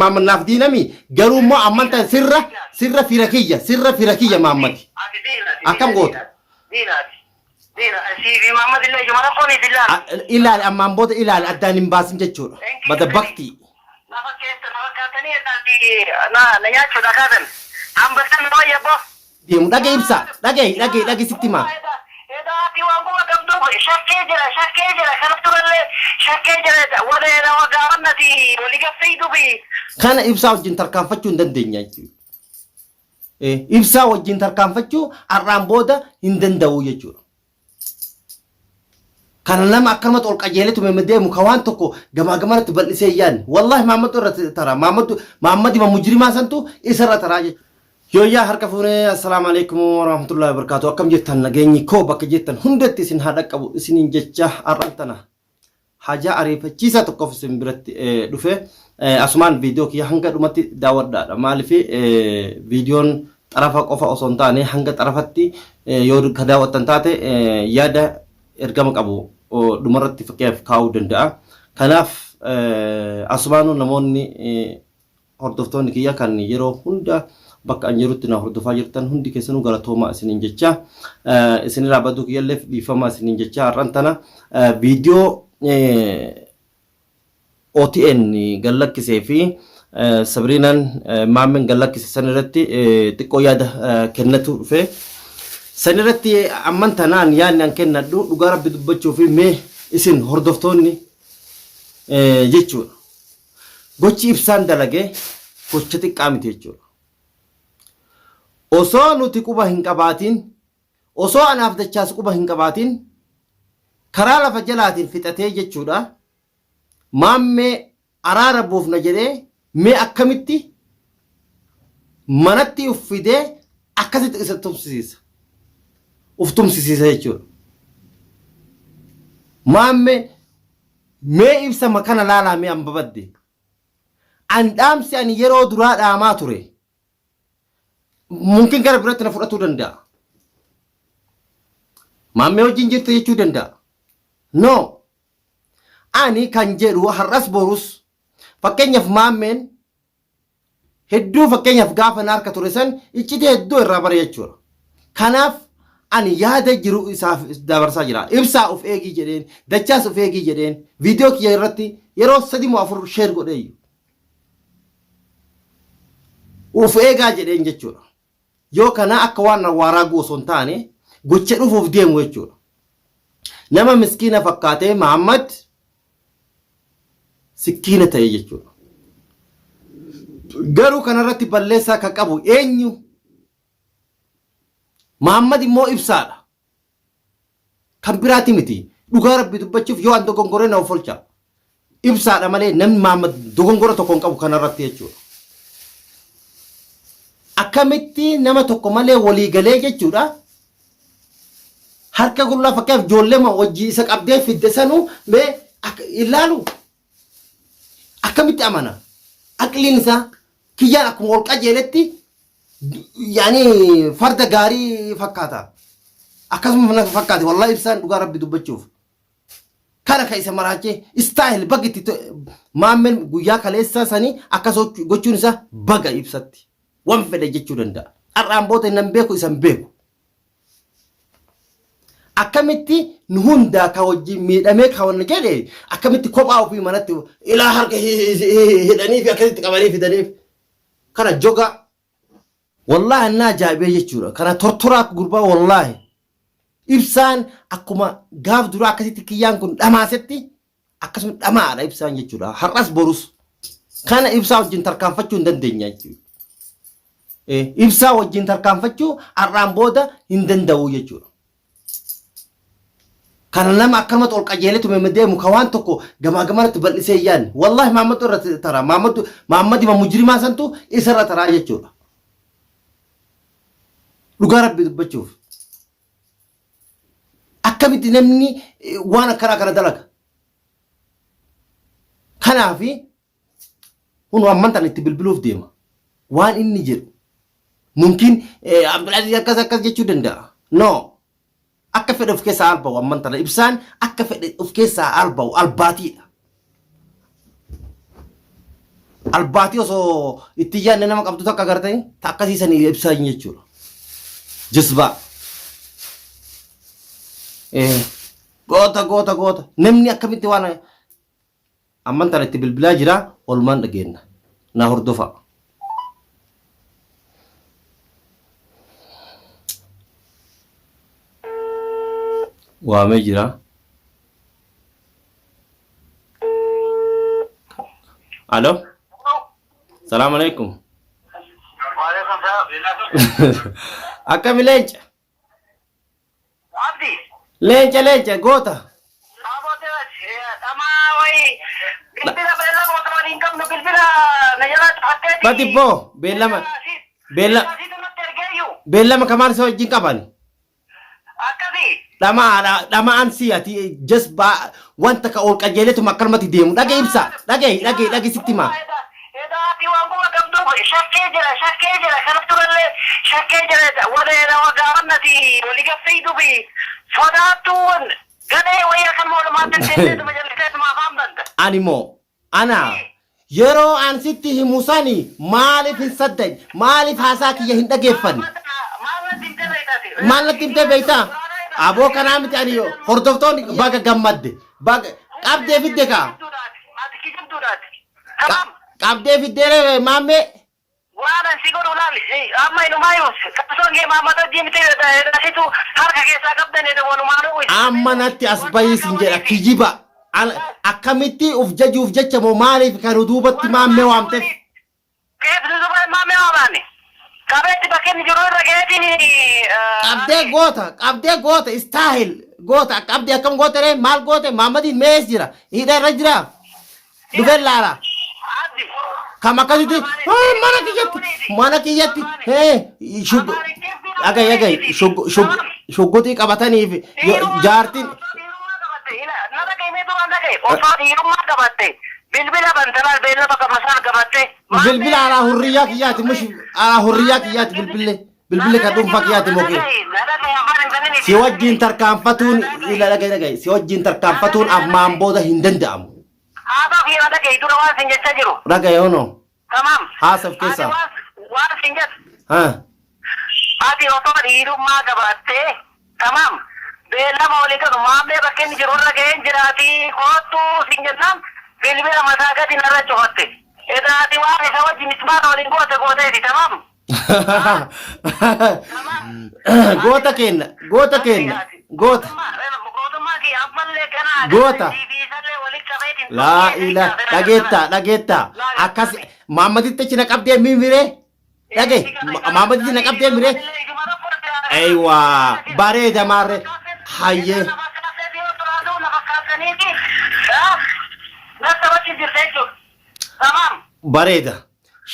Maammad naaf diinami garuu immoo amman tan sirra sirra fira kiyya sirra fira kiyya Maammadi. Ati diina ati Akkam diina goota? diina diina ati diina sii fi Maammad illee ijuma rakkoon isin laalu. Ilaali ammaan booda ilaali addaan hin baasin jechuudha. Bada baktii. Na fakkeessa na fakkaatanii ati na na nyaachuudha kaatan. Hambastan na wayya abboo. Deemu dhaga'i ibsaa dhaga'i dhaga'i dhaga'i sitti himaa. Edaa ati waan quba qabdu shakkee jira shakkee jira kana durallee shakkee jira wada nama gaafannati walii gaffeeydu fi. Kana ibsaa wajjin tarkaanfachuu hin dandeenya jechuudha. Ibsaa wajjin tarkaanfachuu har'aan booda hin danda'u jechuudha. Kana nama akkanumatti ol qajeelee tumeme deemu ka waan tokko gamaa gamanatti bal'isee hin yaadne. Wallaahi Mahammadtu irra tara. Mahammadtu Mahammadima mujrimaa santu isarra taraa jechuudha. Yooyyaa harka fuunee assalaamu alaikum warahmatullahi wabarakatuh. Akkam jirtan nageenyi koo bakka jirtan hundatti isin haa dhaqqabu isiniin jecha har'an tana Haajaa ariifachiisaa tokkoof isin biratti dhufe. Asumaan viidiyoo kiyya hanga dhumatti daawwadhaadha. Maaliif viidiyoon xarafa qofa osoo hin taane hanga xarafatti yoo ka daawwattan taate yaada ergama qabu dhumarratti fakkeenyaaf kaa'uu danda'a. Kanaaf asumaanuu namoonni Hordoftoonni kiyya kan yeroo hunda bakka an jirutti na hordofaa jirtan hundi keessanuu galatoomaa isiniin jecha isinirraa baduu kiyyalleef dhiifama isiniin jecha har'an tana viidiyoo OTN gad lakkisee fi Sabriinaan Maammen gad lakkise san irratti xiqqoo yaada kennatu dhufe. San irratti amman tanaan yaadni an kennadhu dhugaa rabbi dubbachuu fi mee isin hordoftoonni jechuudha. Gochi Ibsaan dalage gocha xiqqaa miti jechuudha. Osoo nuti quba hin qabaatiin, osoo anaaf Dachaas quba hin qabaatiin karaa lafa jalaatiin fixatee jechuudha. Maammee araara buufna jedhee mee akkamitti manatti uf fidee akkasitti isa tumsisiisa. Uf tumsisiisa jechuudha. Maammee Mee ibsa ma kana laalaa mee an babadde. An dhaamsi ani yeroo duraa dhaamaa ture mumkin gara biratti na fudhatuu danda'a. Maammee wajjin jirta jechuu danda'a. No. Ani kan jedhu har'as borus fakkeenyaaf maammeen Hedduu fakkeenyaaf gaafa na harka ture san iccitii hedduu irraa bare jechuudha. Kanaaf ani yaada jiru isaaf dabarsaa jira. Ibsaa of eegii jedheen, dachaas of eegii jedheen, viidiyoo kiyya irratti yeroo sadi moo afur sheer godheeyyu. Of eegaa jedheen jechuudha. Yoo kana akka waan waa raaguu osoo hin taane gocha dhufuuf deemu jechuudha. Nama miskiina fakkaatee Mahammad sikkiina ta'e jechuudha. Garuu kanarratti balleessaa kan qabu eenyu? Mahammad immoo ibsaadha. Kan biraati miti. Dhugaa rabbi dubbachuuf yoo an dogongoree na ofolcha. Ibsaadha malee namni Mahammad dogongora tokko hin qabu kanarratti jechuudha. Akkamitti nama tokko malee walii galee jechuudha. Harka qullaa fakkeenyaaf ijoollee ma wajji isa qabdee fidde sanuu mee akka ilaalu akkamitti amana? Aqliin isaa kiyyaan akkuma ol qajeeletti yaani farda gaarii fakkaata. Akkasuma na fakkaate wallahi ibsaan dhugaa rabbi dubbachuuf. Kana ka isa maraachee istaayil baga itti maammeen guyyaa kaleessaa sanii akkas gochuun isaa baga ibsatti. Wan fedhe jechuu danda'a. Har'aan booda nan beeku isan beeku. Akkamitti nu hundaa ka wajjin miidhamee ka wanna jedhe akkamitti kophaa ofii manatti ilaa harka hidhanii fi akkasitti qabanii fidaniif kana jogaa wallaahi annaa ajaa'ibee jechuudha. Kana tortoraa gurbaa wallaahi ibsaan akkuma gaaf duraa akkasitti kiyyaan kun dhamaasetti Akkasuma dhamaadha ibsaan jechuudha. Har'as borus. Kana ibsaa wajjin tarkaanfachuu hin dandeenya jechuudha. Ibsaa wajjin tarkaanfachuu har'aan booda hin danda'u jechuudha. Kana nama akkanumatti ol qajeelee tumeme deemu ka waan tokko gamaa gamanatti bal'isee hin yaadne. Wallaahi Mahammadtu irra tara. Mahammadtu Mahammadima mujrimaa santu isarra taraa jechuudha. Dhugaa rabbi dubbachuuf. Akkamitti namni waan akkanaa kana dalaga? Kanaaf kun amman tan itti bilbiluuf deema. Waan inni jedhu mumkin Abdulaziz akkas akkas jechuu danda'a. No. Akka fedhe of keessaa alba'u amman tana ibsaan akka fedhe of keessaa alba'u albaatiidha. Albaatii osoo itti yaadne nama qabdu takka agartanii ta akkasii sanii ibsaa jechuudha. Jisbaa. Eh, Goota goota goota. Namni akkamitti waan amman tana itti bilbilaa jira olmaan dhageenna. Na hordofaa. Waamee jira. Alo. Salaam alaikum. Waalaikum salaam. Akkami leenca? Abdi. Leenca leenca goota. Dhamaa wayii bilbila beellama otoo waliin hin qabnu bilbila na jalaa cufatteeti. Bati boo beellama beella beellama kamaal isa wajjin qaban. Akkasi. Dhama'aadha dhama'aan si ati jasbaa wanta ka ol qajeeletuma akkanumatti deemu dhagee ibsa dhagee dhagee dhagee sitti himaa. Edaa ati waan quba qabdu shakkee jira shakkee jira kana durallee shakkee jira wada nama gaafannati wali gaffeeydu fi sodaattuuwwan gadhee wayii akkanuma walumaatti teesseetuma jalliseetuma afaan banta. Ani moo ana yeroo an sitti himu sani maaliif hin saddañ maaliif haasaa kiyya hin dhageeffanne Maal natti himtee beektaati? maal natti himtee beektaa aboo kanaa miti ani hordoftoonni baga gammadde baga qabdee fidde kaa Ati kijibduudhaati. Tamam. Qabdee fiddee maammee. Waan an si godhu laali. Amma inumaayu qabsoon kee Mahammad wajjin miti situ harka keessaa qabdan jedhe walumaanuu. Amma natti as bahii sin jedha kijiba. Akkamitti uf jajuuf jecha moo maaliif kan duubatti maammee waamteef? Keef duuba maammee waamaani. Qabeetti bakka inni jiru irra ga'eetiin. Qabdee goota qabdee goota istaahil goota qabdee akkam goote ree maal goote Maammadiin mee eessa jira hidha irra jira dhufee laala kam akkasitti "Ah, mana kiyyatti mana kiyyatti hee shuggu dhaga'i dhaga'i shuggu shuggu shugguxii qabataniif jaartiin Bilbila bantanaan beellama qabasan qabatte. Bilbila alaa hurriyyaa kiyyaati mush alaa hurriyyaa kiyyaati bilbilli bilbilli kan dhuunfaa kiyyaati mokee. Si wajjin tarkaanfatuun ila dhaga'i dhaga'i si wajjin tarkaanfatuun ammaan booda hin danda'amu. Haadha fi haadha kee dura waan sin jechaa jiru. Dhaga'i hono Tamam. haasaf keessaa. Waan sin jedhu. Ha. Ati osoo dhiirummaa qabaattee tamam beellama walii galu maammee bakka inni jiru irra ga'een jiraati koottu siin jennaan bilbila mataa gadi narra cufatte. Edaa ati waan isa wajjin ismaata waliin goote gooteeti tamam. Goota keenna goota keenna goota. Gootummaa kee ammallee ganaa Goota. isallee walitti qabeetiin. Laa ila dhageettaa dhageettaa akkas maammaditti achi na qabdee mimiree dhage maammaditti na qabdee miree Eywa bareeda maarre hayyee bareeda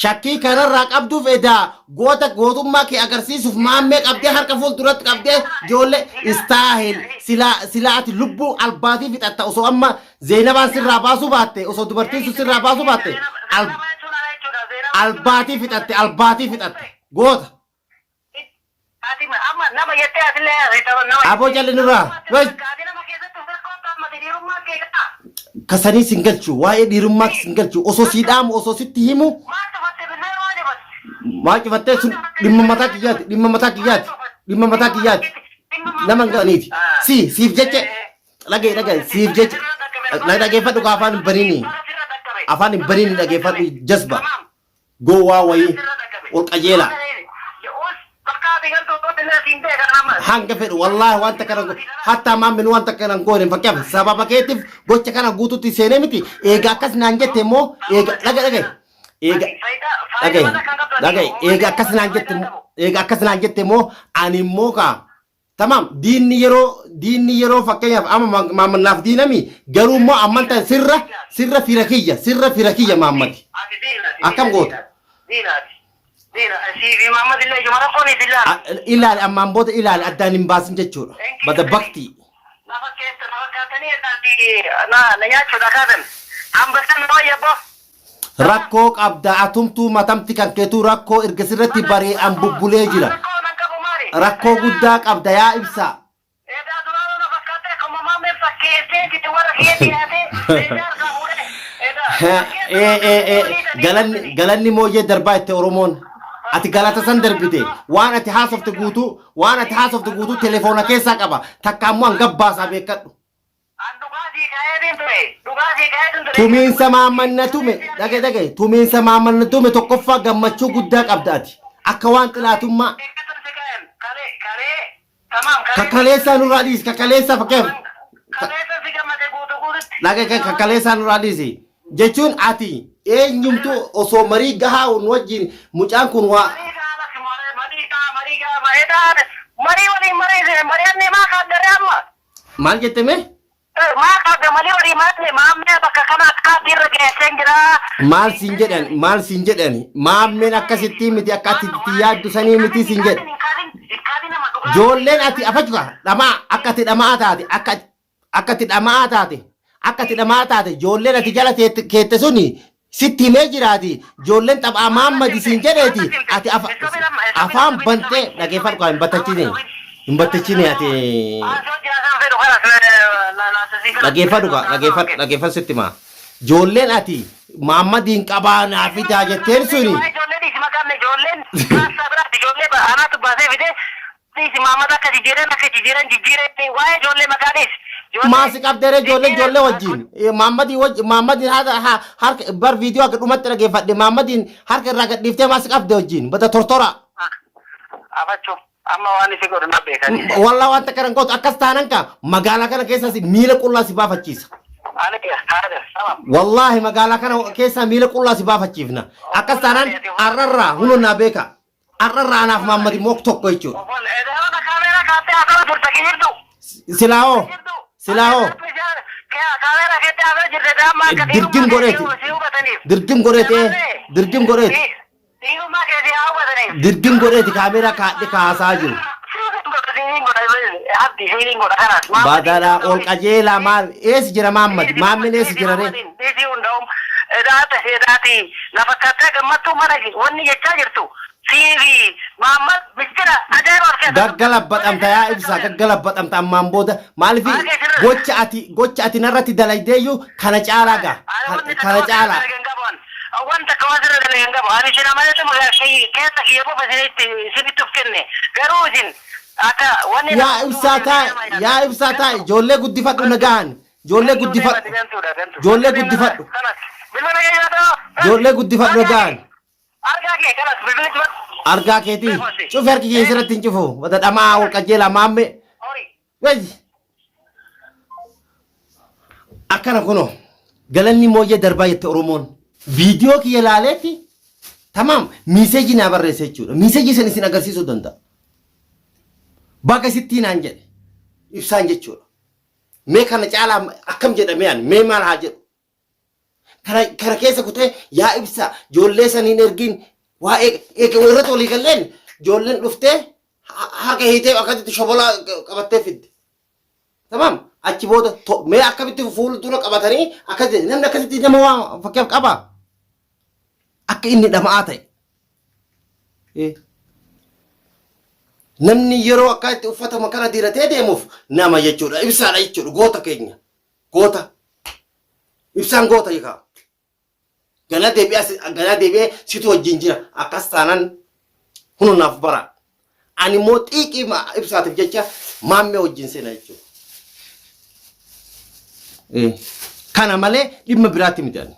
shakkii kanarraa qabduuf edaa goota gootummaa kee agarsiisuuf maammee qabdee harka fuulduratti qabdee ijoollee istaahil silaa silaa ati lubbuu albaatii fixatta osoo amma Zeenabaan sirraa baasuu baatte osoo dubartiin sun sirraa baasuu baatte albaatii fixatte albaatii fixatte goota. Aboo jalli nurraa. Kasanii sin galchu waa'ee dhiirummaa sin galchu osoo sii dhaamu osoo sitti himu maal cufattee sun dhimma mataa kiyyaati dhimma mataa kiyyaati dhimma mataa kiyyaati nama hin ga'aniiti si siif jecha dhaga'i dhaga'i siif jecha dhageeffadhu ka afaan hin banini afaan hin banini dhageeffadhu jasba gowwaa wayii ol qajeelaa hanga fedhu wallaahi wanta kana hattaa maammin wanta kana hin goone fakkeenyaaf sababa keetiif gocha kana guututti seenee miti eega akkas naan jette immoo eega dhaga dhaga eega dhaga dhaga eega akkas naan jette eega akkas naan jette immoo ani immoo kaa Tamaam diinni yeroo diinni yeroo fakkeenyaaf amma maammannaaf diinami garuu immoo amman tan sirra sirra fira kiyya sirra fira kiyya maammati. Akkam goota? Ilaali ammaan booda ilaali addaan hin baasin jechuudha. Bada baktii. Rakkoo qabda atumtuu matamti kan keetuu rakkoo erga sirratti baree an bubbulee jira. Rakkoo guddaa qabda yaa ibsaa. Edaa duraanuu na fakkaatte akkuma maammeen fakkeessee itti warra kiyya dhiyaatee meeshaa harkaa fuudhee. Edaa. Ee ee ee galanni galanni mooyyee darbaa itti Oromoon. Ati galata san darbite waan ati haasofte guutuu waan ati haasofte guutuu telefoona keessaa qaba takka ammoo an gabbaasaa beekadhu. An dhugaa sii ka'eetiin ture. Dhugaa sii ka'eetiin ture. Tumiinsa maammanna tume dhage dhage tumiinsa maammanna tume tokkoffaa gammachuu guddaa qabda ati akka waan xilaatummaa Eeggatan si ka'een kalee kalee tamaam kalee. kakaleessaa nurraa dhiisi kakaleessaa fakkeenyaaf Kaleessa si gammade guutuu guututti. dhage kakaleessaa nurraa dhiisi jechuun ati eenyumtu osoo marii gahaa nu wajjin mucaan kun waa Marii gaa lakki marii gaa marii gaa marii marii waliin marii mari'annee maa kaaddaree amma. Maal jette mee? Maa qabda malee horii maal maammee bakka kana akka irra geesseen jira. Maal siin jedhan maal siin jedhan maammeen akkasittii miti akka ati itti yaaddu sanii miti siin jedhe. Ijoolleen ati afachuka dhamaa akka ati dhama'aa taate akka akka ati dhama'aa taate akka ati dhama'aa taate ijoolleen ati jala keette suni sitti himee jiraati ijoolleen taphaa maammadi siin jedheeti ati afaan bantee dhageeffadhu kaa hin battachine hin battachine ati dhageeffadhu kaa dhageeffadhu dhageeffadhu sitti himaa ijoolleen ati maammadiin qabaa naa fidaa jetteen suni Ijoollee dhiisi maqaan ijoolleen kaassaa biraati ijoollee anaatu baasee fide Dhiisi Mahammad akka jijjiiran akka jijjiiran jijjiiree waa'ee ijoollee maqaa dhiisi. Maa si qabdeere ijoollee ijoollee wajjin. Mahammadii wajjin Mahammadiin harka bar viidiyoo akka dhumatti dhageeffadhe Mahammadiin harka irraa gadhiiftee maa si qabde wajjin bada tortora. Afachuu amma waan isi godhu na beekani. Wallaa waan takka nan gootu akkas taanan ka magaalaa kana keessaa si miila qullaa si baafachiisa. Ani haadha tamam. Wallaahi magaalaa kana keessaa miila qullaa si baafachiifna. Akkas taanaan arrarraa hunoo naa beeka. Har'arraa anaaf Maammad immoo tokko jechuudha. Obboon eedaroota kaameeraa kaattee haasawaa turte kijibdu. Silaahoo silaahoo Kaameeraa keetti haasawaa jirte daamma akka Dirgim godheeti. si hubataniif. Dirgim godheeti dirgim godheeti Dhiirummaa kee si haa hubataniif. dirgim godheeti kaameeraa kaadhe kaasaa jiru. Abdi siiniin godha kanaas. Baadaadhaa ol qajeelaa maal eessa jira Maammad maammin eessa jira ree? Dhiisii hundaa'uun edaata edaati lafa kattee gammattuu mana wanni jechaa jirtu siifi Maammad mistira ajaa'iba of keessaa Gaggalabbaxamta yaa ibsaa gaggalabbaxamta ammaan booda maaliif gocha ati gocha ati narratti dalaydeeyyu kana caalaa gaa kana caalaa. Wanta akka waan sirra dalagan qabu. Ani isin amanetu keessa kiyya qofa isinitti isinitti of kenne. Garuu isin akka wanni Yaa ibsaa taa'e yaa ibsaa taa'e ijoollee guddifadhu nagahan ijoollee guddifadhu ijoollee guddifadhu ijoollee guddifadhu nagahan Argaa kee kanas bilbilli cufadhu. Argaa keetii cufi harki kee sirratti hin cufu wata dhamaa wal qajeelaa maammee Horii. Wayyi. Akkana kunoo galanni mooyyee darbaa jette Oromoon. Viidiyoo kiyya ilaaleeti tamaam miiseejii naa barreesse jechuudha. Miiseejii san isin agarsiisuu danda'a. Baga sittii naan jedhe ibsaan jechuudha. Mee kana caalaa akkam jedhamee ani mee maal haa jedhu. Kana kana keessa kutee yaa ibsa ijoollee san hin ergin waa irratti walii galleen ijoolleen dhuftee harka hiitee akkasitti shobolaa qabattee fidde. Tamam achi booda mee akkamitti fuuldura qabatanii akkasitti namni akkasitti nama waa fakkeef qaba. Akka inni dhama'aa ta'e. Namni yeroo akkasitti uffatama kana diratee deemuuf nama jechuudha. Ibsaadha jechuudha goota keenya. Goota. Ibsaan goota hiikaa. Ganaa deebi'ee ganaa deebi'ee situ wajjin jira. Akkas taanaan hunu naaf bara. Ani immoo xiiqii ibsaatiif jecha maammee wajjin seena jechuudha. Kana malee dhimma biraatti miti ani.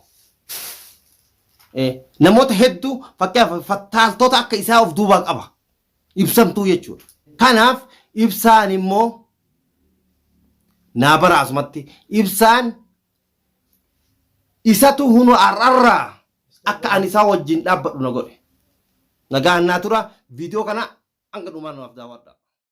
Namoota hedduu fakkeenyaaf fattaaltota akka isaa of duubaa qaba. Ibsamtuu jechuudha. Kanaaf ibsaan immoo naa bara asumatti ibsaan isatu hunu har'arraa akka ani isaa wajjin dhaabbadhu na godhe. Nagaan naa tura viidiyoo kana hanga dhumaa naaf daawwadha.